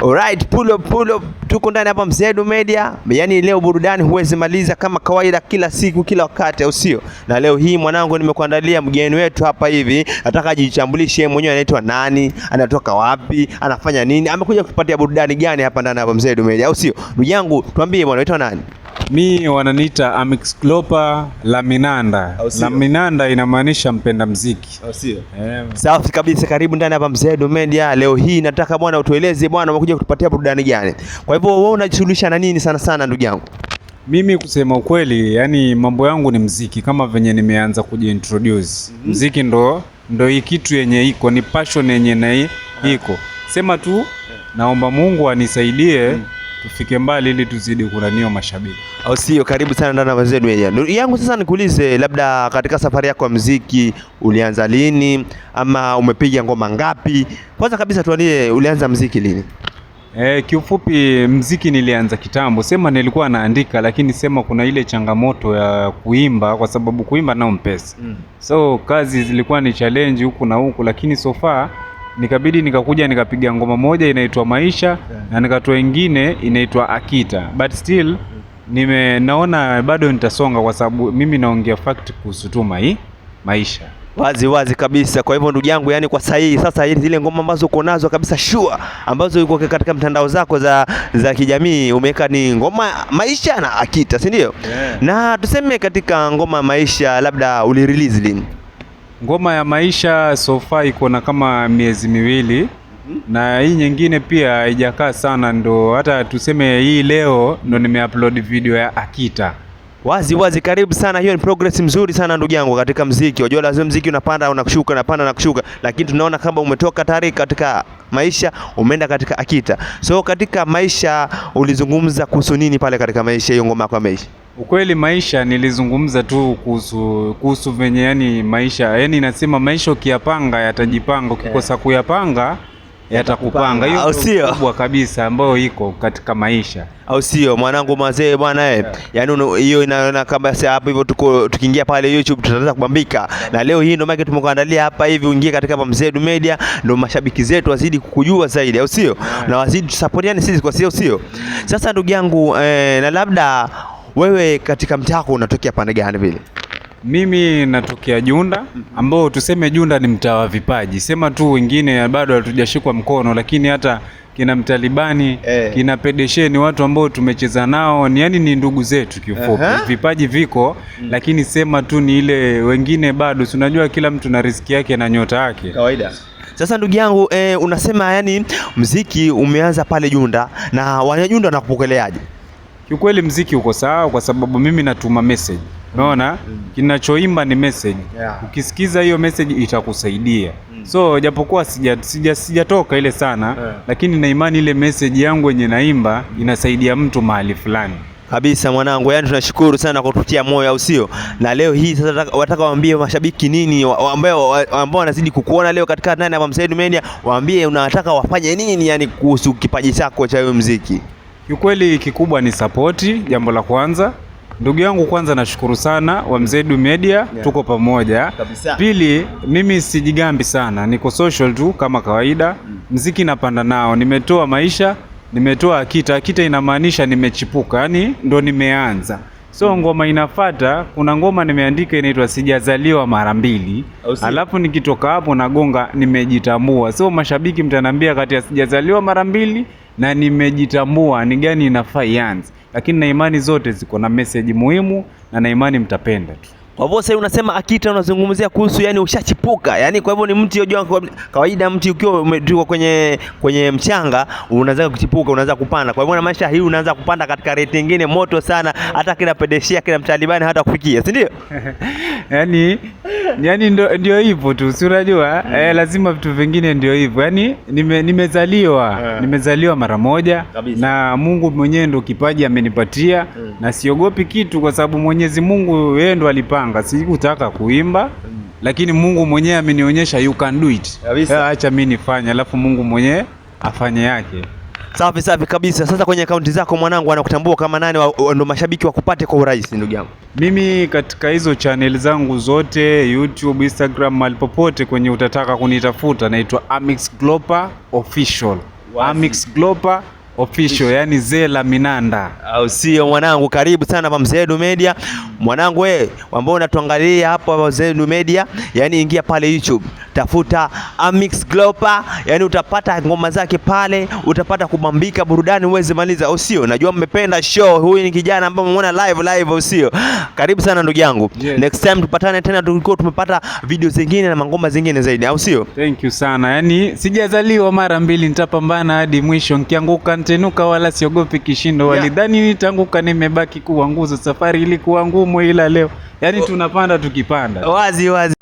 Alright, pull up, pull up. Tuko ndani hapa Mzedu Media. Yaani leo burudani huwezi maliza kama kawaida, kila siku kila wakati, au sio? Na leo hii mwanangu, nimekuandalia mgeni wetu hapa hivi. Nataka ajitambulishe yeye mwenyewe, anaitwa nani, anatoka wapi, anafanya nini, amekuja kutupatia burudani gani hapa ndani hapa Mzedu Media, au sio? Ndugu yangu, tuambie bwana, unaitwa nani? Mi wananiita Amix Klopa Laminanda. Au sio? Laminanda inamaanisha mpenda mziki. Au sio? Eh, Safi kabisa, karibu ndani hapa Mzedu Media. Leo hii nataka bwana utueleze bwana, umekuja kutupatia burudani gani? Kwa hivyo wewe unajishughulisha na nini sana sana ndugu yangu? Mimi kusema ukweli, yani mambo yangu ni mziki kama venye nimeanza kujiintroduce. Mziki ndo hii kitu yenye iko ni passion yenye na iko. Sema tu naomba Mungu anisaidie tufike mbali ili tuzidi kunanio mashabiki. Au sio? Karibu sana ndani ya Mzedu Media. Ndugu yangu, sasa nikuulize, labda katika safari yako ya muziki ulianza lini ama umepiga ngoma ngapi? Kwanza kabisa tuambie, ulianza muziki lini? Kiufupi mziki nilianza kitambo. Sema nilikuwa naandika, lakini sema kuna ile changamoto ya kuimba kwa sababu kuimba nao mpesa. So kazi zilikuwa ni challenge huku na huku, lakini so far nikabidi nikakuja nikapiga ngoma moja inaitwa Maisha na nikatoa ingine inaitwa Akita. But still naona bado nitasonga kwa sababu mimi naongea fact kuhusu tu maisha. Wazi wazi kabisa. Kwa hivyo ndugu yangu, yani kwa sahihi sasa hizi zile ngoma ambazo uko nazo kabisa sure, ambazo uko katika mtandao zako za kijamii umeweka ni ngoma Maisha na Akita, si ndio? Yeah. Na tuseme katika ngoma Maisha labda ulirelease lini? Ngoma ya Maisha so far iko na kama miezi 2 na hii nyingine pia haijakaa sana, ndo hata tuseme hii leo ndo nimeupload video ya Akita. Wazi wazi, karibu sana. Hiyo ni progress mzuri sana ndugu yangu katika mziki. Unajua lazima mziki unapanda unashuka, unapanda na kushuka, lakini tunaona kama umetoka tayari katika Maisha umeenda katika Akita. So katika Maisha ulizungumza kuhusu nini pale katika Maisha, hiyo ngoma yako ya Maisha? Ukweli Maisha nilizungumza tu kuhusu venye yani maisha, yani nasema maisha ukiyapanga yatajipanga, ukikosa kuyapanga yatakupanga. Hiyo Au ndio sio? kubwa kabisa ambayo iko katika maisha. Au sio mwanangu mazee bwana eh? Yaani hiyo inaona kama sasa hapo hivyo tuko tukiingia pale YouTube tutaanza kubambika. Na leo hii ndio maana tumekuandalia hapa hivi uingie katika hapa Mzedu Media, ndio mashabiki zetu wazidi kukujua zaidi, au sio? Na wazidi tusupportiane sisi kwa sio sio? Sasa ndugu yangu na labda wewe katika mtaa wako unatokea pande gani vile? Mimi natokea Junda, ambao tuseme Junda ni mtaa wa vipaji. Sema tu wengine bado hatujashikwa mkono, lakini hata kina Mtalibani, kina Pedeshe ni watu ambao tumecheza nao, ni yani ni ndugu zetu kiufupi. Vipaji viko, lakini sema tu ni ile wengine bado, si unajua kila mtu na riziki yake na nyota yake. Kawaida. Sasa ndugu yangu unasema yani mziki umeanza pale Junda, na wana Junda wanakupokeleaje? Kiukweli mziki uko sawa kwa sababu mimi natuma message. Unaona? Kinachoimba ni message. Ukisikiza hiyo message itakusaidia. So japokuwa sijatoka ile sana, lakini na imani ile message yangu yenye naimba inasaidia mtu mahali fulani. Kabisa mwanangu, yani tunashukuru sana kwa kututia moyo, au sio? Na leo hii sasa wataka waambie mashabiki nini ambao wanazidi kukuona leo katika ndani hapa Mzedu Media, waambie unataka wafanye nini yani kuhusu kipaji chako cha muziki? Kiukweli kikubwa ni sapoti, jambo la kwanza. Ndugu yangu kwanza nashukuru sana wa Mzedu Media, tuko pamoja. Kabisa. Pili, mimi sijigambi sana, niko social tu kama kawaida. Mziki napanda nao, nimetoa Maisha, nimetoa Akita. Akita inamaanisha nimechipuka, yani ndo nimeanza. So ngoma inafata, kuna ngoma nimeandika inaitwa Sijazaliwa Mara Mbili. Au sio? Alafu nikitoka hapo nagonga Nimejitambua. So mashabiki mtaniambia kati ya Sijazaliwa Mara Mbili na Nimejitambua ni gani inafaa ianze. Lakini na imani zote ziko na message muhimu na na imani mtapenda tu. Kwa hivyo sasa unasema Akita unazungumzia kuhusu yani ushachipuka. Yani kwa hivyo ni mti, unajua kwa kawaida mti ukiwa umetuka kwenye mchanga unaanza kuchipuka, unaanza kupanda. Kwa hivyo na maisha hii unaanza kupanda katika rate nyingine moto sana, hata kina Pedeshia kina Mtalibani hata kufikia, si ndio? Yani ndio hivyo tu, si unajua? Lazima vitu vingine ndio hivyo. Yani nimezaliwa mara moja na Mungu mwenyewe ndo kipaji amenipatia na siogopi kitu kwa sababu Mwenyezi Mungu yeye ndo alipanga. Sikutaka kuimba lakini Mungu mwenyewe amenionyesha you can do it. Acha mimi nifanye, alafu Mungu mwenyewe afanye yake. Safi safi kabisa. Sasa kwenye akaunti zako mwanangu, wanakutambua kama nani, ndo mashabiki wakupate kwa urahisi ndugu yangu? Mimi katika hizo channel zangu zote, YouTube, Instagram, mahali popote kwenye utataka kunitafuta, naitwa Amix Glopa Official. Amix Glopa Official, yani Zela Minanda. Au sio mwanangu? Karibu sana hapa Mzee Edu Media. Mwanangu wewe ambao unatuangalia hapo hapa Mzee Edu Media, yani ingia pale YouTube, tafuta Amix Glopa, yani utapata ngoma zake pale, utapata kubambika burudani uweze maliza, au sio? Najua mmependa show. Huyu ni kijana ambaye umemuona live live, au sio? Karibu sana ndugu yangu. Yes. Next time tupatane tena tulikuwa tumepata video zingine na mangoma zingine zaidi, au sio? Thank you sana. Yaani sijazaliwa mara mbili, nitapambana hadi mwisho. Nikianguka nitainuka, wala siogopi kishindo. Walidhani nitaanguka, nimebaki kuwa nguzo. Safari ilikuwa ngumu, ila leo yaani tunapanda tukipanda. Wazi wazi.